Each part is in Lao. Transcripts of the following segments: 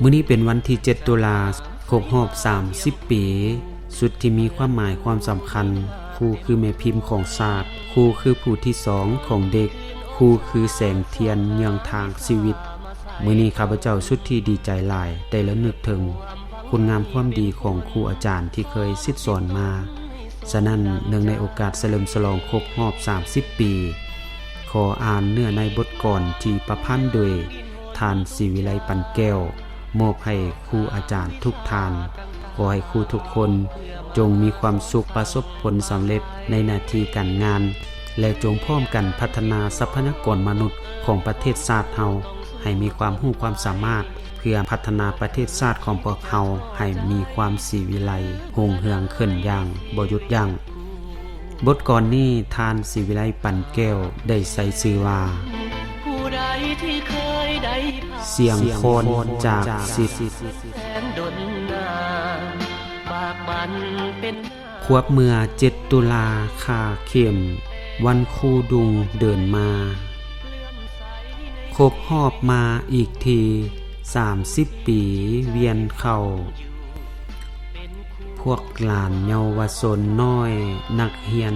ມື້ນີ້ເປັນວັນທີເຈັດ ຕຸລາ ຄົບຮອບສາມສິບປີ ຊຸດທີ່ມີຄວາມໝາຍຄວາມສຳຄັນ ຄູຄືແມ່ພິມຂອງຊາດ, ຄູຄືຜູ້ທີສອງຂອງເດັກ, ຄູຄືແສງທຽນເຍືອງທາງຊີວິດ. ມື້ນີ້ຂ້າພະເຈົ້າຊຸດທີ່ດີໃຈຫຼາຍ ໄດ້ລະນຶກເຖິງຄຸນງາມຄວາມດີຂອງຄູອາຈານທີ່ເຄີຍສິດສອນມາ. ສະນັ້ນ, ເນື່ອງໃນໂອກາດສະເຫຼີມສະຫຼອງຄົບຮອບສາມສິບປີ, ຂໍອ່ານເນື້ອໃນບົດກອນທີ່ປະພັນໂດຍທ່ານ ສີວິໄລ ປັນແກ້ວ, ມອບໃຫ້ຄູອາຈານທຸກທ່ານ. ຂໍໃຫ້ຄູທຸກຄົນຈົ່ງມີຄວາມສຸກ, ປະສົບຜົນສຳເລັດໃນໜ້າທີ່ການງານ ແລະ ຈົ່ງພ້ອມກັນພັດທະນາຊັບພະຍາກອນມະນຸດຂອງປະເທດຊາດເຮົາ ໃຫ້ມີຄວາມຮູ້ຄວາມສາມາດ ເພື່ອພັດທະນາປະເທດຊາດຂອງພວກເຮົາໃຫ້ມີຄວາມສີວິໄລຮຸ່ງເຮືອງຂຶ້ນຢ່າງບໍ່ຢຸດຢັ້ງ. ບົດກອນນີ້ ທ່ານ ສີວິໄລ ປັນແກ້ວ ໄດ້ໃສ່ຊື່ວ່າ ສຽງຄອນຈາກສິດ. ຄວບເມື່ອເຈັດ ຕຸລາ ຂ້າເຂັມ ວັນຄູດຸ່ງເດີນມາ ຄົບຮອບມາອີກທີ ສາມສິບປີວຽນເຂົ້າ. ພວກຫຼານເຍົາວະຊົນນ້ອຍນັກຮຽນ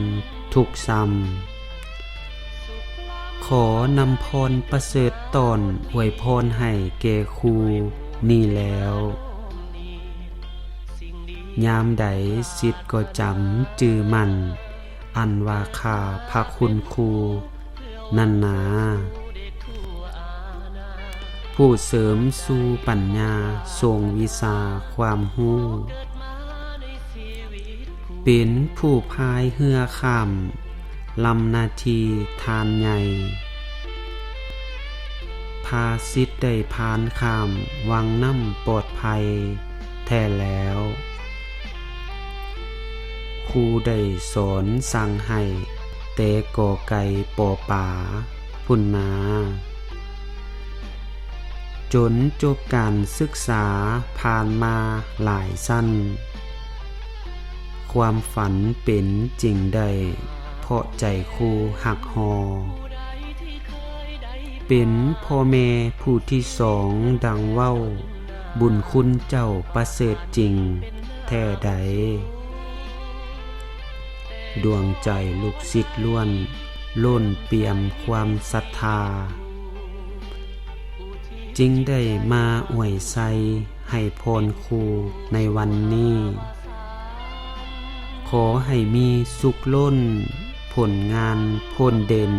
ທຸກຊ່ຳ ຂໍນຳພອນປະເສີດຕ້ອນອວຍພອນໃຫ້ແກ່ຄູນີ້ແລ້ວ. ຍາມໃດສິດກໍຈຳຈື່ໝັ້ນ ອັນວ່າຂ້າພະຄຸນຄູນັ້ນນາ ຜູ້ເສີມສູ່ປັນຍາ ຊົງວິຊາຄວາມຮູ້ ເປັນຜູ້ພາຍເຮືອຂ້າມລຳນາທີທ່ານໃຫຍ່ ພາສິດໄດ້ຜ່ານຂ້າມວັງນ້ຳປອດໄພແທ້ແລ້ວ. ຄູໄດ້ສອນສັ່ງໃຫ້ແຕ່ ກ ໄກ່ ປໍ ປາ ພຸ້ນນາ ຈົນຈົບການສຶກສາຜ່ານມາຫຼາຍຊັ້ນ ຄວາມຝັນເປັນຈິງໄດ້ ເພາະໃຈຄູຮັກຫໍ່ ເປັນພໍ່ແມ່ຜູ້ທີສອງ ດັ່ງເວົ້າ ບຸນຄຸນເຈົ້າປະເສີດຈິງແທ້ໃດ. ດວງໃຈລູກສິດລ້ວນ ລົ້ນປ່ຽມຄວາມສັດທາ ຈຶ່ງໄດ້ມາອວຍໄຊໃຫ້ພອນຄູໃນວັນນີ້. ຂໍໃຫ້ມີສຸກລົ້ນ ຜົນງານພົ້ນເດັ່ນ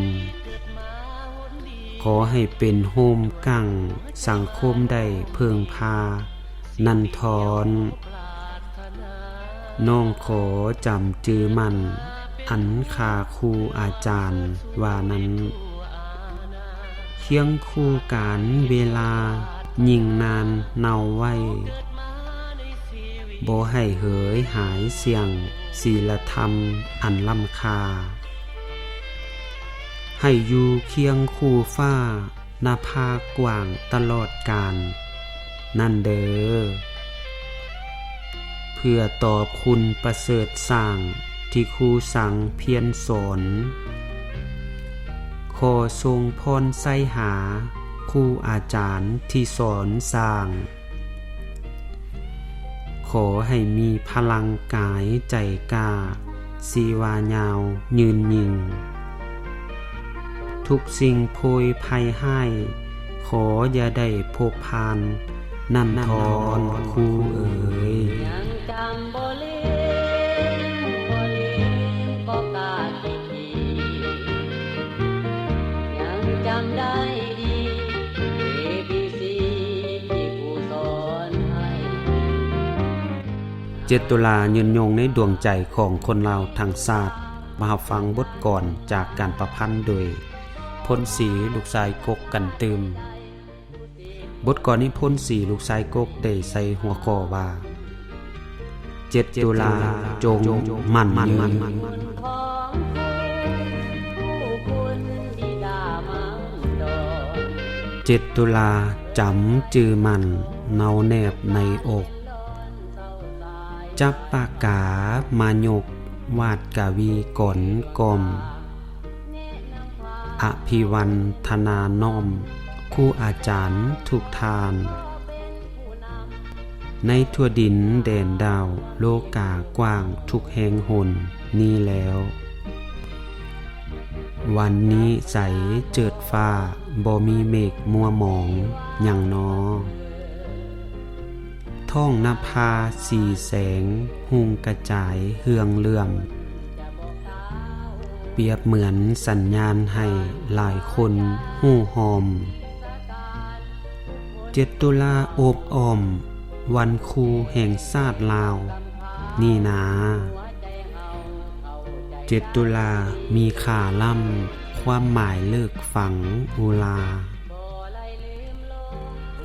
ຂໍໃຫ້ເປັນໂຮມກັ້ງ ສັງຄົມໄດ້ເພິ່ງພາ ນັນທອນ. ນ້ອງຂໍຈຳຈື່ໝັ້ນ ອັນຂ້າຄູອາຈານວ່ານັ້ນ ຄຽງຄູ່ການເວລາຍິ່ງນານເນົ່າໄວ້ ບໍ່ໃຫ້ເຫີຍຫາຍສ່ຽງ ສີລະທຳອັນລ້ຳຄ່າ ໃຫ້ຢູ່ຄຽງຄູ່ຟ້າ ນະພາກວ້າງຕະຫຼອດການນັ້ນເດີ ເພື່ອຕອບຄຸນປະເສີດສ້າງ ທີ່ຄູສັງພຽນສອນ. ຂໍສົ່ງພອນໄຊຫາຄູອາຈານທີ່ສອນສ້າງ. ຂໍໃຫ້ມີພະລັງກາຍໃຈກ້າ ຊີວາຍາວຍືນຍິ່ງ ທຸກສິ່ງໂພຍໄພຮ້າຍ ຂໍຢ່າໄດ້ພົບຜ່ານ ນັນທອນຄູເອີຍ. ຍັງຈຳບໍ່ລືມ ບໍ່ລືມກໍກາຄິດດີ ຍັງຈຳໄດ້ດີ ເອ ບີ ຊີ ທີ່ຄູສອນໃຫ້. ເຈັດ ຕຸລາ ຍືນຍົງໃນດວງໃຈຂອງຄົນລາວທັງຊາດ. ມາຮັບຟັງບົດກອນຈາກການປະພັນໂດຍ ພົນສີ ລູກຊາຍກົກ ກັນຕື່ມ. ບົດກອນນີ້ ພົນສີ ລູກຊາຍກົກ ໄດ້ໃສ່ຫົວຂໍ້ວ່າ ເຈັດ ຕຸລາ ຈົ່ງໝັ້ນຍືນ. ເຈັດ ຕຸລາ ຈຳຈື່ໝັ້ນ ເນົ່າແນບໃນອົກ. ຈັບປາກກາມາຍົກ ວາດກະວີກອນກ່ອມ ອະພິວັນທະນານ້ອມ ຄູອາຈານທຸກທ່ານ ໃນທົ່ວດິນແດນດາວໂລກາກວ້າງທຸກແຫ່ງຫົນນີ້ແລ້ວ ວັນນີ້ໃສເຈີດຟ້າ ບໍ່ມີເມກມົວໝອງຫຍັງນໍ. ທ້ອງນະພາສີແສງຮຸ່ງກະຈາຍເຮືອງເຫຼື້ອມ ປຽບເໝືອນສັນຍານໃຫ້ຫຼາຍຄົນຮູ້ຮ່ອມ. ເຈັດຕຸລາໂອບອ້ອມວັນຄູແຫ່ງຊາດລາວນີ້ນາ. ເຈັດຕຸລາມີຄ່າລ້ຳ ຄວາມໝາຍເລິກຝັງອຸລາ.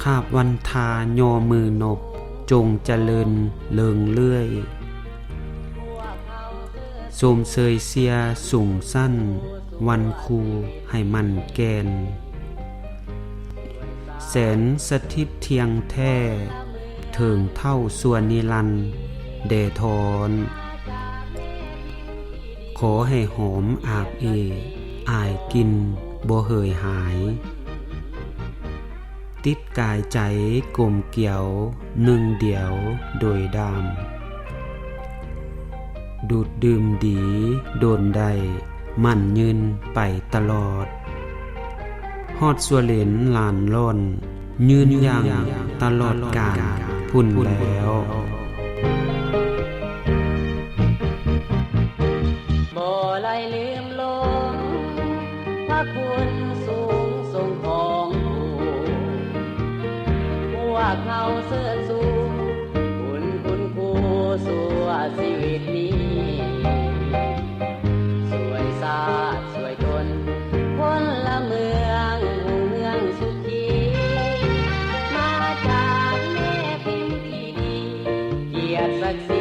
ຂາບວັນທາຍໍມືນົບ ຈົ່ງຈະເລີນເລີງເລື່ອຍ ຊົມເຊີຍເຊຍສູງຊັ້ນ ວັນຄູໃຫ້ໝັ້ນແກ່ນ ແສນສະຖິດທ່ຽງແທ້ ເຖິງເທົ່າຊົ່ວນິລັນແດ່ທອນ. ຂໍໃຫ້ຫອມອາບເອ ອາຍກິ່ນບໍ່ເຫີຍຫາຍ ຕິດກາຍໃຈກົມກຽວໜຶ່ງດຽວໂດຍດາມ ດູດດື່ມດີດົນໄດ້ໝັ້ນຍືນໄປຕະຫຼອດ ຮອດຊົ່ວເຫຼນຫຼານລ້ອນ ຍືນຢ່າງຕະຫຼອດການພຸ້ນແລ້ວ. ບໍ່ໄດ້ລືມລົງພະຄຸນສູງສົ່ງຂອງຜູ້ ພວກເຮົາເຊີດຊູຄຸນຄຸນຄູຊົ່ວຊີວິດນີ້ ຊ່ວຍຊາດ ຊ່ວຍຕົນ ພົນລະເມືອງຮຸ່ງເຮືອງສຸຂີ ມາຈາກແມ່ພິມທີ່ດີ ກຽດສັກສີ